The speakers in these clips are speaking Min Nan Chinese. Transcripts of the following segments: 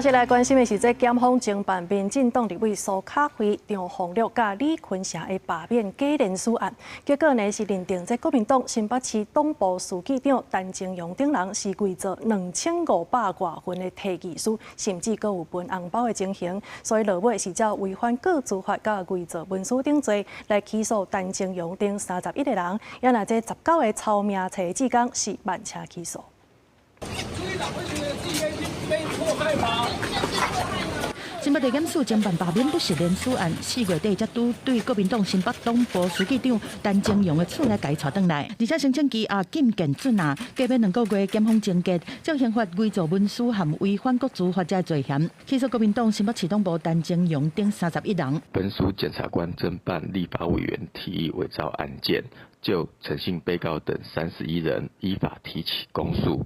接來關心的是，這檢方偵辦民進黨立委蘇卡輝、張宏陸佮李坤城的罷免假連署案，結果呢是認定這國民黨新北市黨部書記長陳菁容等人是偽造2500外份的提議書，甚至閣有分紅包的情形，所以落尾是照違反個資法佮偽造文書等罪來起訴陳菁容等31個人，也若這19個抄名冊的志工是慢車起訴。被迫害嗎？新北地檢署偵辦罷免不實連署案，4月底才拄對國民黨新北黨部書記長陳菁容的厝內共伊帶轉來，而且申請羈押禁見准啊，過欲2個月檢方偵結，照刑法偽造文書和違反國資法這罪嫌，起訴國民黨新北市黨部陳菁容等31人。本署檢察官偵辦立法委員提議偽造案件，就陳姓被告等31人依法提起公訴。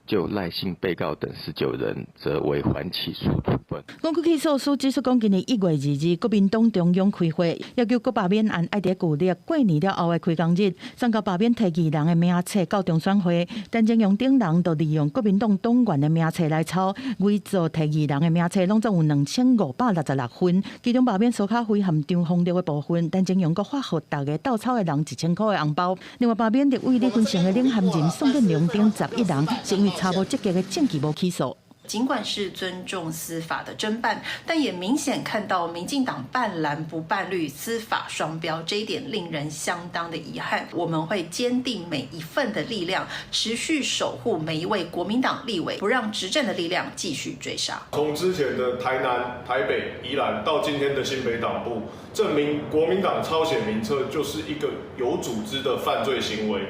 就賴姓被告等19人，則為緩起訴處分。根據起訴書指出，講今年1月22日，國民黨中央開會，要求閣罷免案愛佇舊曆過年了後的開工日，送交罷免提議人的名冊到中選會。陳菁容等人就利用國民黨黨員的名冊來抄，偽造提議人的名冊，攏總有2566份。其中罷免蘇卡輝和張宏陸的部分，陳菁容閣發予逐个鬥抄的人1000箍的紅包。另外罷免立委李坤城的領銜人宋建良等11人，是因為查無積極的證據無起訴。儘管是尊重司法的偵辦，但也明顯看到民進黨半藍不半綠、司法雙標，這一點令人相當的遺憾。我們會堅定每一份的力量，持續守護每一位國民黨立委，不讓執政的力量繼續追殺。從之前的台南、台北、宜蘭到今天的新北黨部，證明國民黨抄寫名冊就是一個有組織的犯罪行為。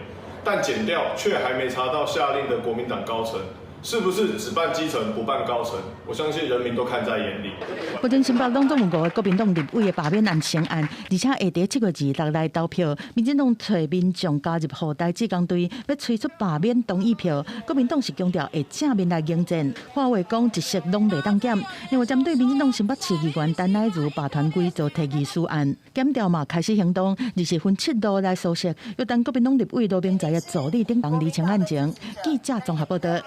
但檢調卻還沒查到下令的國民黨高層，是不是只辦基層不辦高層？我相信人民都看在眼裡。目前新北攏總有五個國民黨立委的罷免案成案，而且會佇7月26來投票。民進黨揣民眾加入護台志工隊，欲催出罷免同意票。國民黨是強調會正面來迎戰，話話講一色攏袂當減。另外針對民進黨新北市議員陳乃如罷團偽造提議書案，檢調嘛開始行動，二是分七路來搜索，欲等國民黨立委羅明才的助理等人釐清案情。記者綜合報道。